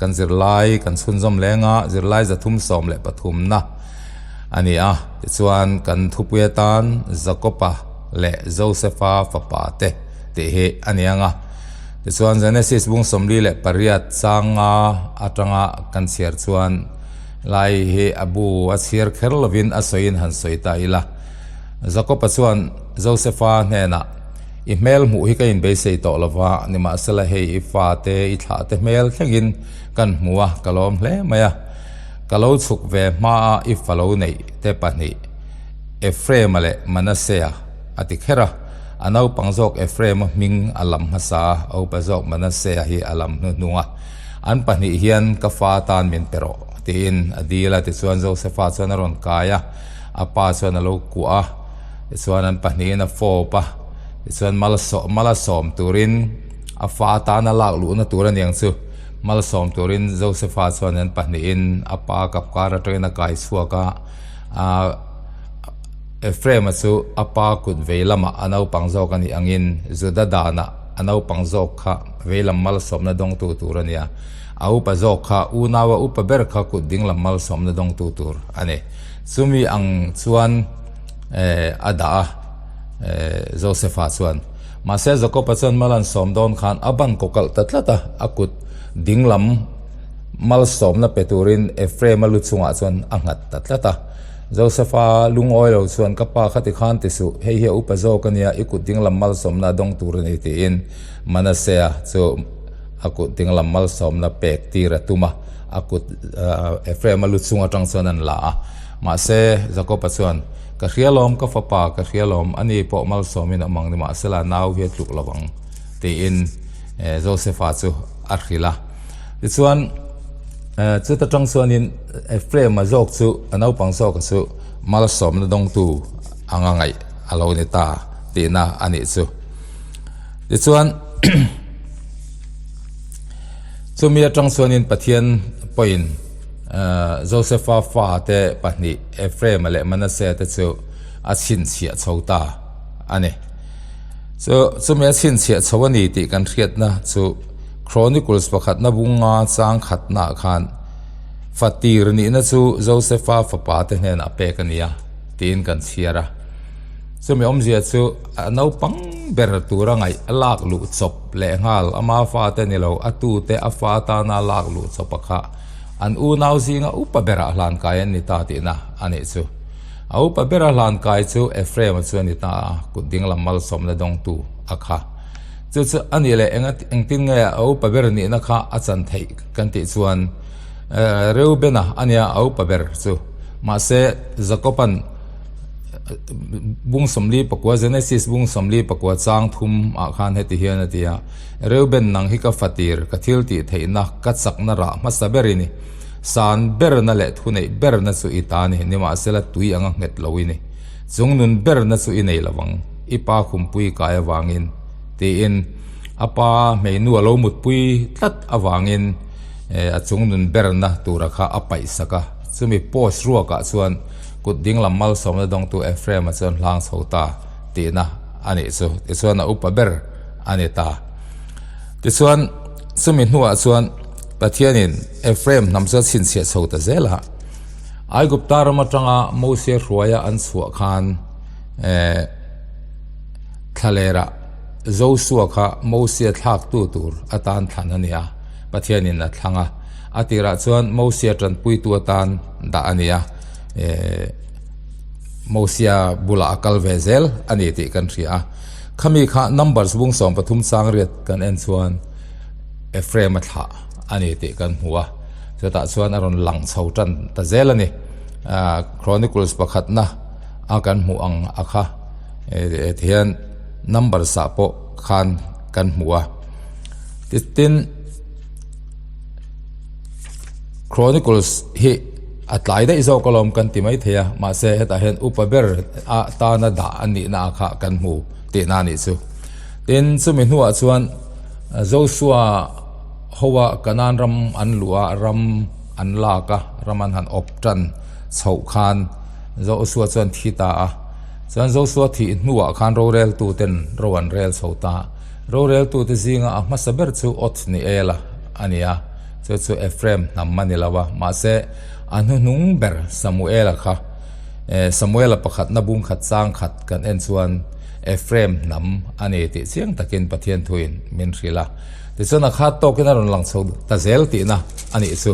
Kan zirlai kan chhunzawm leng a, zirlai 313 na a ni a. Tichuan kan thupui atan Jakopa leh Josefa fapa te tih hi a ni ang a. Tichuan Genesis bung 48 changa atanga kan chhiar chuan lai hi a bu a chhiar kher lovin a sawiin han sawi ta ila. Jakopa chuan Josefa hnenah, I hmel hmuh hi ka inbeisei tawh lo va, nimahsela hei i fate, i thlahte hmel thlengin kan hmu a, ka lawm hle mai a. Ka lo chhuk ve hmaa i fa lo neih te pahnih, Ephraim-a leh Manasseh-a, a ti kher a. A naupang zawk Ephraim-a hming a lam hmasa a, a upa zawk Manasseh-a hi a lam hnuhnung a. An pahnih hian ka fa atan min pe rawh, tiin a dil a. Tichuan Josefa chuan a rawn kai a, a pa chuan a lo kuah a. Tichuan an pahnihin a fawp a, tichuan malsawm malasawm turin a fa atana lak luhna tur a niang chu. Malsawm turin Josefa chuan an pahnihin a pa kapkar atangin a kai chhuak a, ah Ephraim-a chu a pa kut vei lamah a naupang zawk a nih angin Juda danah a naupang zawk kha vei lam malsawmna dawngtu tur a nia. A upa zawk kha unaua upa ber kha kut ding lam malsawmna dawngtu tur a ni. Chumi ang chuan. a dah a, Josefa chuan. Mahse Jakoba chuan mal an sawm dawn khan a ban kaw kalh ta tlat a, a kut dinglam malsawmna pe turin Ephraim-a lu chungah chuan a nghat ta tlat a. Josefa lungawi lo chuan, Ka pa khati khan ti suh, hei hi a upa zawk a nia, i kut dinglam malsawmna a dawng tur a ni tiin Manasea chu a kut dinglam malsawmna pek tir a tum a, a kut Ephraim-a lu chung atang chuan an la a. Mahse, Jakoba chuan, Ka hria lawm, ka fapa, ka hria lawm, ani pawh malsawmin awm ang nimahsela nau hi a tluk lo ang, tiin Josefa chu a hrilh a. Tichuan, chuta tang chuanin Ephraim-a zawk chu, a naupang zawka chu malsawmna dawngtu anga ngaih a lo ni ta tihna a nih chu. Tichuan, chumi atang chuanin Pathian pawhin, Josefa fate pahnih Ephraim-a leh Manasseh te chu a chhinchhiah chho ta a ni. Chu chumi a chhinchhiah chho a ni tih kan hriatna chu Chronicles pakhatna bunga chang khatnaah khan fatir nihna chu Josefa fapa te hnenah pek a ni a tiin kan chhiar a. Chumi awmzia chu a naupang ber tura ngaih a lak luh chawp lehnghal ama fate ni lo a tute a fa atana lak luh chawp a kha An unau zinga upa berah hlan kai an ni ta tihna a nih chu. A upa bera hlan kai chu Ephraim-a chu a ni ta a, kut ding lam malsawmna dawngtu a kha. Chu chu a nih leh enga engtin nge a upa ber nihna kha a chan theih kan tih chuan Reuben-a a nia a upa ber chu. Mahse Jakob-a'n bung 49 Genesis bung 49 chang thum ah khan heti hian a ti a, Reuben nang hi ka fatir, ka thil tih theihna, ka chakna rah hmasa ber i ni. San berna leh thuneih berna chu i ta ni, nimahsela tui anga nghet lo i ni. Chung nun berna chu i nei lo ang, i pa khumpui kai avangin, tiin a pa hmeinu a lo mutpui tlat avangin a chung nun berna tura kha a paihsak a. Chumi post ruakah chuan kut dinglam malsawmna dawngtu Ephraim-a chuan hlang chho ta tihna a nih chu. Tichuan a upa ber a ni ta. Tichuan chumi hnuah chuan Pathianin Ephraim hnam chu a chhinchhiah chho ta zel a. Aigupta ram atanga Mosia hruaia an chhuah khan eh thlalera Josua kha Mosia thlaktu tur atan thlan a ni a, Pathianin a thlang a. A tirah chuan Mosia tanpuitu atan dah a ni a, eh Mosia bulah a kal ve zel a ni tih kan hria a. Khami kha Numbers bung 13 chang riat kan en chuan Ephraim a thlah a ni tih kan hmu a, chutah chuan a rawn lang chho tan ta zel a ni. Chronicles pakhatna a kan hmuh ang a kha tihian Numbers ah pawh khan kan hmu a. Tin, Chronicles hi a tlai daih zawk alawm kan ti mai thei a, mahse hetah hian upa ber a tana dah a nihna a kha kan hmu tihna a nih chu. Tin, chumi hnuah chuan Joshua hoa Kanaan ram an luh a, ram an lak a, ram an han awp tan chhoh khan Joshua chuan thi ta a. Chuan Joshua thih hnuah khan roreltuten ro an rel chho ta. Roreltute zinga a hmasa ber chu Othniela a ni a. Chu chu Ephraim hnam a ni lo a, mahse a hnuhnung ber Samuela kha Samuela pakhatna bung khat chang khat kan en chuan Ephraim hnam a ni tih chiang takin Pathian thuin min hrilh a. Tichuan a khat tawkin a rawn lang chho ta zel tihna a nih chu.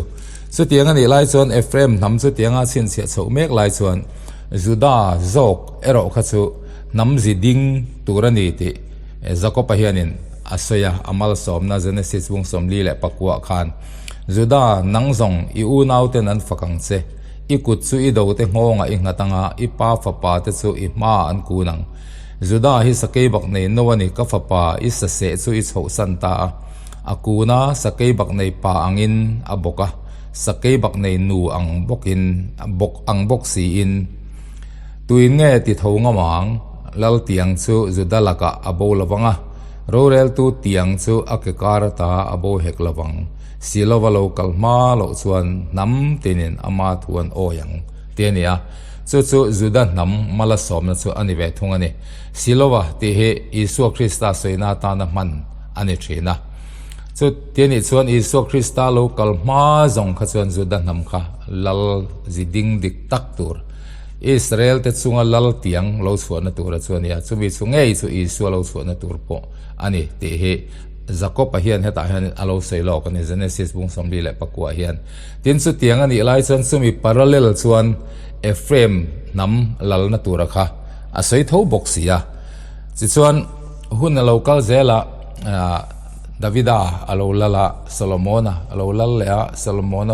Chutiang a nih lai chuan Ephraim hnam chutianga chhinchhiah chhoh mek lai chuan Juda zawk erawh kha chu hnam zi ding tur a ni tih Jakob-a hianin a sawi a, a malsawmna Genesis bung 44 khan, Juda, nang zawng i unauten an fak ang che, i kut chu i dote nghawngah i nghat anga i pa fapa te chu i hmaah an kun ang. Juda hi sakei bak nei no a ni, ka fapa, i saseh chu i chhohsan ta a. A kun a, sakei bak nei pa angin a bawk a, sakei bak nei nu ang bawkin bawk ang bawk siin. Tuin nge ti tho ngam ang? Lal tiang chu Juda lakah a bo lo vang a, roreltu tiang chu a ke kar ata a bo hek lo vang. Silova lo kal hma loh chuan hnam tinin ama thu an awi ang, ti a ni a. Chu chu Juda hnam mala sawmna chu a ni ve thung a ni. Silova tih hi Isua Krista sawina atana hman a ni thin a. Chu ti a nih chuan Isua Krista lo kal hma zawng kha chuan Juda hnam kha lal zi ding dik tak tur, Israel te chunga lal tiang lo chhuahna tura chu a ni a. Chumi chu ngei chu Isua lo chhuahna tur pawh a ni tih hi Jakob-a hian hetah hian a lo sawi lawk a ni, Genesis bung 49 hian. Tin chutiang a nih lai chuan chumi parallel chuan Ephraim hnam lalna tura kha a sawi tho bawk si a. Tichuan hun a lo kal zel a, Davida a lo lal a, Solomona a lo lal leh a, Solomona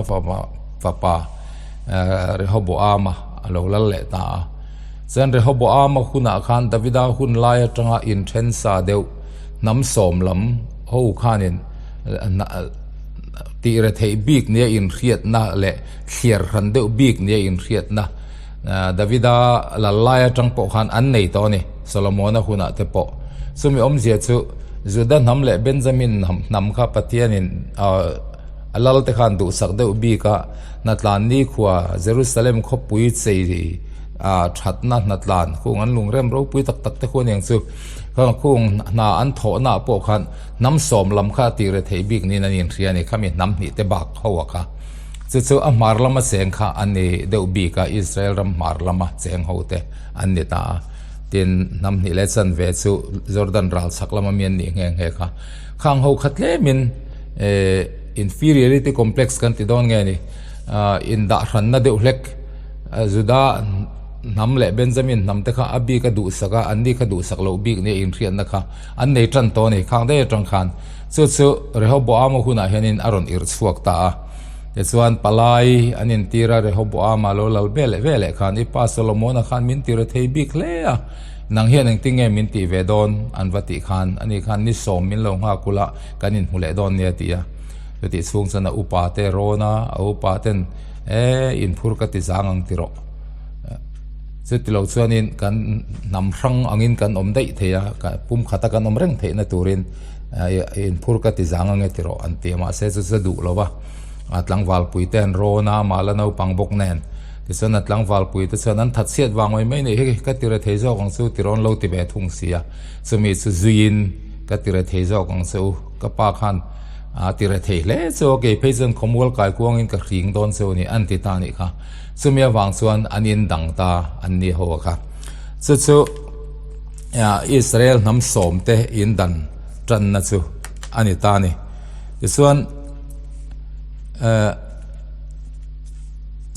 fapa Rehoboama a lo lal leh ta a. Chuan Rehoboama hunah khan Davida hun lai atanga inthen sa deuh hnam sawm lam ho khanin tih retheih bik nia inhriatna leh thliar hran deuh bik nia inhriatna Davida lal lai atang pawh khan an nei tawh a ni, Solomona hunah te pawh. Chumi awmzia chu Juda hnam leh Benjamin hnam kha Pathianin a lal te khan duhsak deuh bik a, hnatlan nikhua Jerusalem khawpui chei thatna hnatlan khung an lungrem ropui tak tak te khu aniang chu khung hna an thawhna ah pawh khan hnam sawm lam kha a tire theih bik niin an inhria a ni, khami hnam hnih te bak ho a kha. Chu chu a hmar lama cheng kha a ni deuh bik a, Israel ram hmar lama cheng ho te an ni ta a. Tin, hnam hnih leh chanve chu Jordan ral chhak lama mi an nih nghe nghe kha. Khang ho kha tlemin inferiority complex kan ti dawn nge ni, indahhranna deuh hlek Juda hnam leh Benjamin hnam te kha a bik a duhsak a, anni kha duhsak loh bik nia inhriatna kha an nei tan tawh a ni. Khang daih atang khan Chu chu Rehoboama hunah hianin a rawn irh chhuak ta a. Tichuan palai an intir a, Rehoboama lo lal ve leh ve leh khan i pa Solomona khan min tir a thei bik hle a, nang hian engtin nge min tih ve dawn an va tih khan ani khan ni sawm min lo nghak ula kan inhmu leh dawn nia ti a. Chutih chhung chuan a upa te rawn a, a upa ten e inphur ka ti zang ang ti rawh. Chuti lo chuanin kan hnam hrang angin kan awm daih thei a, pumkhata kan awm reng theihna turin inphur ka ti zang ange ti rawh an ti a, mahse chu chu a duh lo va, a tlangvalpui te an rawn a, amah la naupang bawk nen tichuan a tlangvalpui te chuan an that chhiat vang mai mai nei hi ka ti re thei zawk ang chu ti rawn lo ti ve thung si a, chumi chu zuiin ka ti re thei zawk ang che u ka pa khan a ti re thei hle chu a kei phei chuan khawmual kai kuangin ka hring dawn chu a ni an ti ta a nih kha, chumi avang chuan an indang ta an ni ho a kha chu chu. Israel hnam sawmte in dan tanna chu a ni ta a ni. Tichuan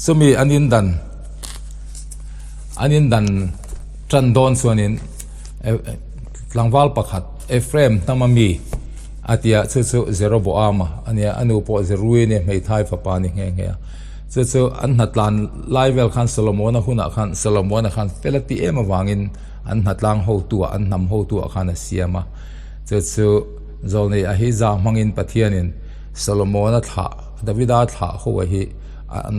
chumi an in dan an in dan tan dawn chuanin tlangval pakhat Ephraim hnama mi a tia chu chu Jeroboama a nia a nu pawh Zeruiah nia hmeithai fapa a ni nghe nghe a. Chu chu an hnatlan lai vel khan Solomona hunah khan Solomona khan fel a ti em avangin an hnatlang hotuah an hnam hotuah khan a siam a. Chu chu Zawlnei Ahija hmangin Pathianin Solomona thlah Davida thlah ho a hi an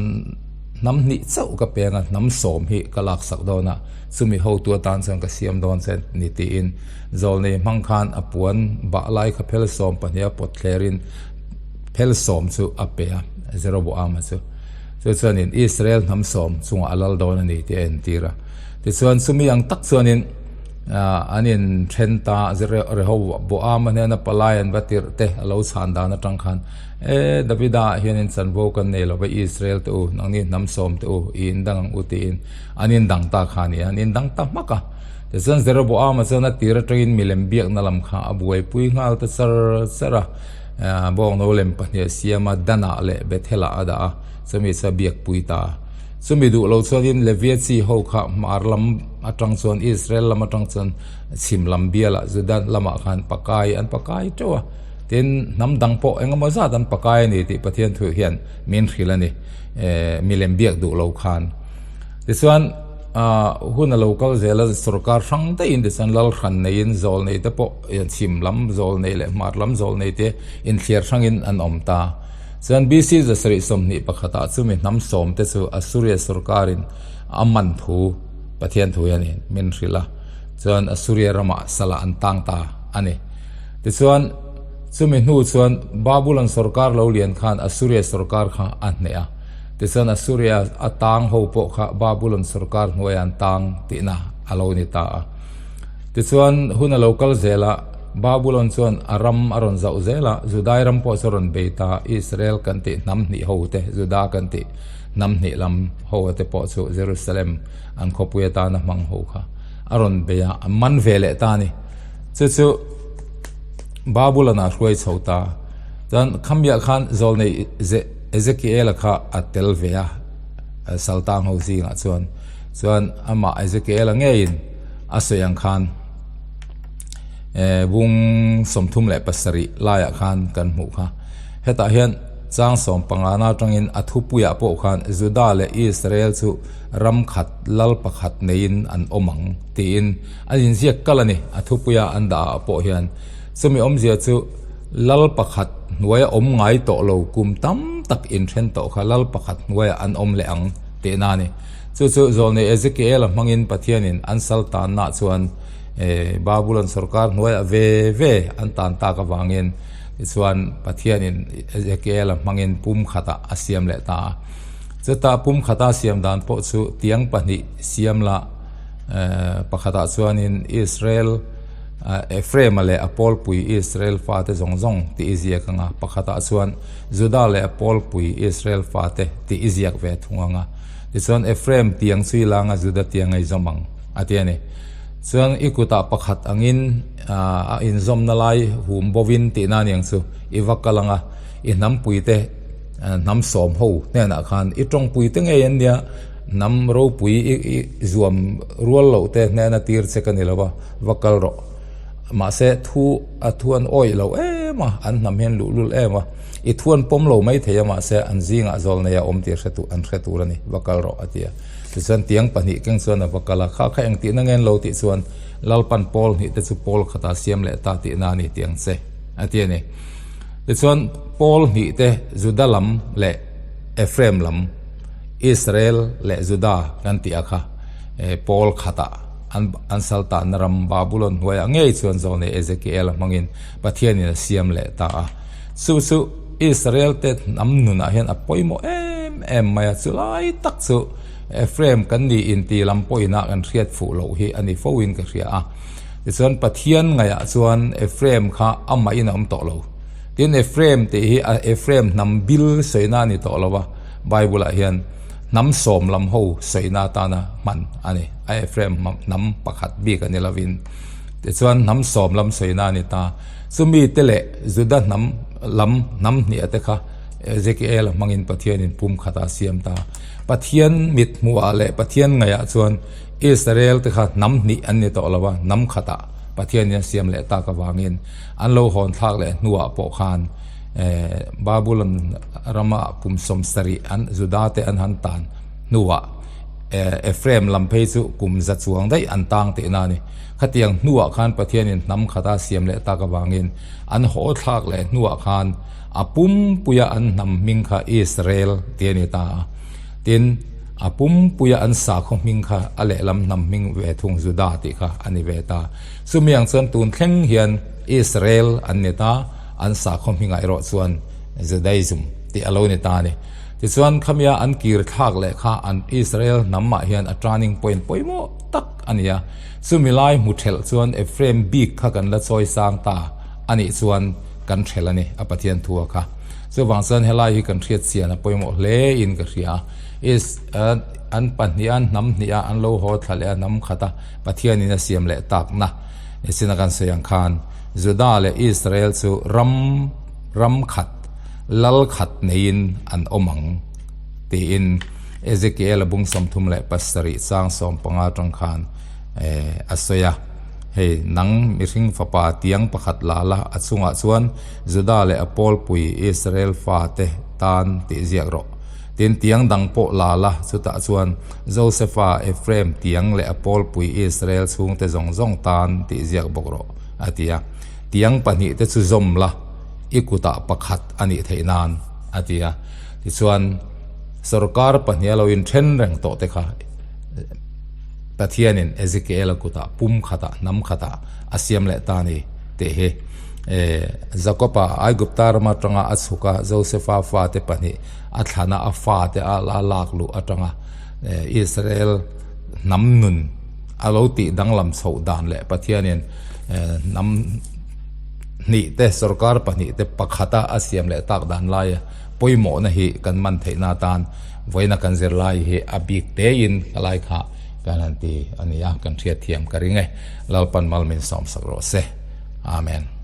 hnam hnih chauh ka peng a hnam sawm hi ka laksak dawn a chumi hotu atan chuan ka siam dawn che ni tiin Zawlnei hmang khan a puan bah lai kha phel sawm pahniha pawt thlerin Phel sawm chu a pe a, Jeroboama chu. Chu chuanin Israel hnam sawm chungah a lal dawn a ni tih a entir a. Tichuan chumi ang tak chuanin An in then ta Rehoboama hnena palai an va tirh te a lo chhan dan atang khan, E, Davida ah hian in chanvo kan nei lo va, Israel te u, nangni hnam sawm te u, i in dang ang u tiin an in dang ta kha a ni a, an in dang ta hmak a. Tichuan Jeroboama chuan a tir atangin milem biakna lam kha a buaipui nghal ta char char a, bawngno lem pahnih a siam a, Danah leh Bethelah a dah a, chumi chu a biakpui ta a. Chumi duh lo chuanin Levia chi ho kha hmar lam atang chuan Israel lam atang chuan chhim lam bialah Juda lamah khan pakai an pakai teuh a, tin hnam dang pawh eng emaw zat an pakai a ni tih Pathian thu hian min hrilh a ni, milem biak duh lo khan. Tichuan hun a lo kal zel a, sorkar hrang daihin tichuan lal hran neiin zawl nei te pawh chhim lam zawl nei leh hmar lam zawl nei te inthliar hrangin an awm ta. Chuan BC 721 ah chumi hnam sawm te chu Assuria sorkarin a man thu Pathian thu hian min hrilh a, chuan Assuria ramah salah an tang ta a ni. Tichuan chumi hnu chuan Babulon sorkar lo lian khan Assuria sorkar kha a hneh a, tichuan Assuria a tang ho pawh kha Babulon sorkar hnuaiah an tang tihna a lo ni ta a. Tichuan hun a lo kal zel a. Babulon chuan a ram a rawn zauh zel a, Judai ram pawh chu a rawn bei ta, Israel kan tih hnam hnih ho te, Juda kan tih hnam hnih lam ho te pawh chu Jerusalem an khawpui atana hmang ho kha a rawn bei a, a man ve leh ta a ni. Chu chu Babulon ah hruai chho ta. Chuan khamiah khan zawlnei Ezekiel-a kha a tel ve a, Saltang ho zingah chuan. Chuan amah Ezekiel-a ngeiin a sawi ang khan, Bung 37 laiah khan kan hmuh kha. Hetah hian chang 15 na atangin a thupuiah pawh khan Juda leh Israel chu ram khat lal pakhat neiin an awm ang tiin a inziak kal a ni. A thupuia an dah ah pawh hian chumi awmzia chu lal pakhat hnuaia awm ngai tawh lo kum tam tak inthen tawh kha lal pakhat hnuaiah an awm leh ang tihna a ni. Chu chu zawlnei Ezekiel-a hmangin Pathianin an sal tanna chuan Babulon sorkar hnuaiah ve ve an tan tak avangin tichuan Pathianin Ezekiel-a hmangin pum khatah a siam leh ta a. Chuta pum khata siam dan pawh chu tiang pahnih siam la pakhatah chuanin Israel Ephraim-a leh a pawlpui Israel fate zawng zawng tih i ziak ang a, pakhatah chuan Juda leh a pawlpui Israel fate tih i ziak ve thung ang a. Tichuan Ephraim tiang chu i langa Juda tiang a i zawm ang a ti a ni. Chuan i kutah pakhat angin a inzawmna lai hum bovin tihna aniang chu i va kal ang a, i hnampuite hnam sawm ho hnenah khan i tawngpuite ngei an nia, hnam ropui i zuam rual loh te hnena tir che ka ni lo va, va kal rawh. Mahse thu a thu an awih lo em a, an hnam hian luhlul em a, i thu an pawm lo mai thei a mahse an zingah zawl nei a awm tih hre an hre tur a ni, va kal rawh a ti a. Tichuan tiang pahnih keng chuan a va kal a, kha kha engtihna ngen lo tih chuan Lalpan pawl hnih te chu pawl khatah siam leh ta tihna a ni tih ang che a ti a ni. Tichuan pawl hnih te Juda lam leh Ephraim lam, Israel leh Juda kan tih a kha pawl khatah an an sal tanna ram Babulon hnuaiah ngei chuan zawlnei Ezekiel-a hmangin Pathianin a siam leh ta a. Chu chu Israel te hnam nunah hian a pawimawh em em mai a, chulai tak chu Ephraim kan ni inti lam pawhin a kan hriat fuh loh hi a ni fo in ka hria a. Tichuan Pathian ngaihah chuan Ephraim kha amahin a awm tawh lo. Tin Ephraim tih hi a Ephraim hnam bil sawina a ni tawh lo a, Bible ah hian hnam sawm lam ho sawina atana hman a ni. A Ephraim hnam pakhat bik a ni lovin. Tichuan hnam sawm lam sawina a ni ta. Chumi te leh Juda hnam lam hnam hniah te kha Ezekiel-a hmangin Pathianin pum khatah a siam ta. Pathian mit hmuhah leh Pathian ngaihah chuan Israel te kha hnam hnih an ni tawh lo a, hnam khatah Pathianin a siam leh tak avangin an lo hawn thlak leh hnuah pawh khan Babulon rama kum 70 an Juda te an han tan hnuah Ephraim lam phei chu kum za chuang daih an tang tihna a ni. Khatiang hnuah khan Pathianin hnam khata siam leh tak avangin an haw thlak leh hnuah khan a pumpuia an hnam hming kha Israel tih a ni ta a. Tin, a pumpuia an sakhaw hming kha a lehlam hnam hming ve thung Juda tih kha a ni ve ta. Chumi ang chuan tun thleng hian Israel an ni ta, an sakhaw hmingah erawh chuan Judaism tih a lo ni ta a ni. Tichuan, khamia an kir thlak leh kha an Israel hnamah hian a turning point pawimawh. tak a ni a. Chumi lai hmu thelh chuan Ephraim bik kha kan la chawi sang ta a nih chuan kan thelh a ni, a Pathian thua kha. Chuvang chuan helai hi kan hriat chian a pawimawh hle in ka hria. Is an pahniha hnam hniha an lo haw thla leh a hnam khata Pathianin a siam leh takna nichin a kan sawi ang khan Juda leh Israel chu ram ram khat lal khat neiin an awm ang tiin Ezekiel a bung 37 chang 15 atang khan a sawi a. Hei, nang mihring fapa tiang pakhat la la, a chungah chuan Juda leh a pawlpui Israel fate tan tih ziak rawh. Tin, tiang dang pawh la la, chutah chuan Josefa, Ephraim tiang leh a pawlpui Israel chhungte zawng zawng tan tih ziak bawk rawh, a ti a. Tiang pahnihte chu zawm la, i kutah pakhat a nih theih nan, a ti a. Tichuan, sorkar pahniha lo inthen reng tawh te kha Pathianin Ezekiela kutah pum khatah, hnam khatah a siam leh ta a ni tih hi. Jakoba Aigupta ram atanga a chhuk a, Josefa fate pahnih a thlan a, a fate a la lak luh atanga Israel hnam nun a lo tih danglam chhoh dan leh Pathianin hnam hnih te, sorkar pahnih te pakhata a siam leh tak dan laia pawimawhna hi kan man theihna atan vawiina kan zirlai hi a bik tein ka lai kha kan han ti a ni a, kan hriatthiam ka ring e. Lalpan mal min sawmsak rawh se. Amen.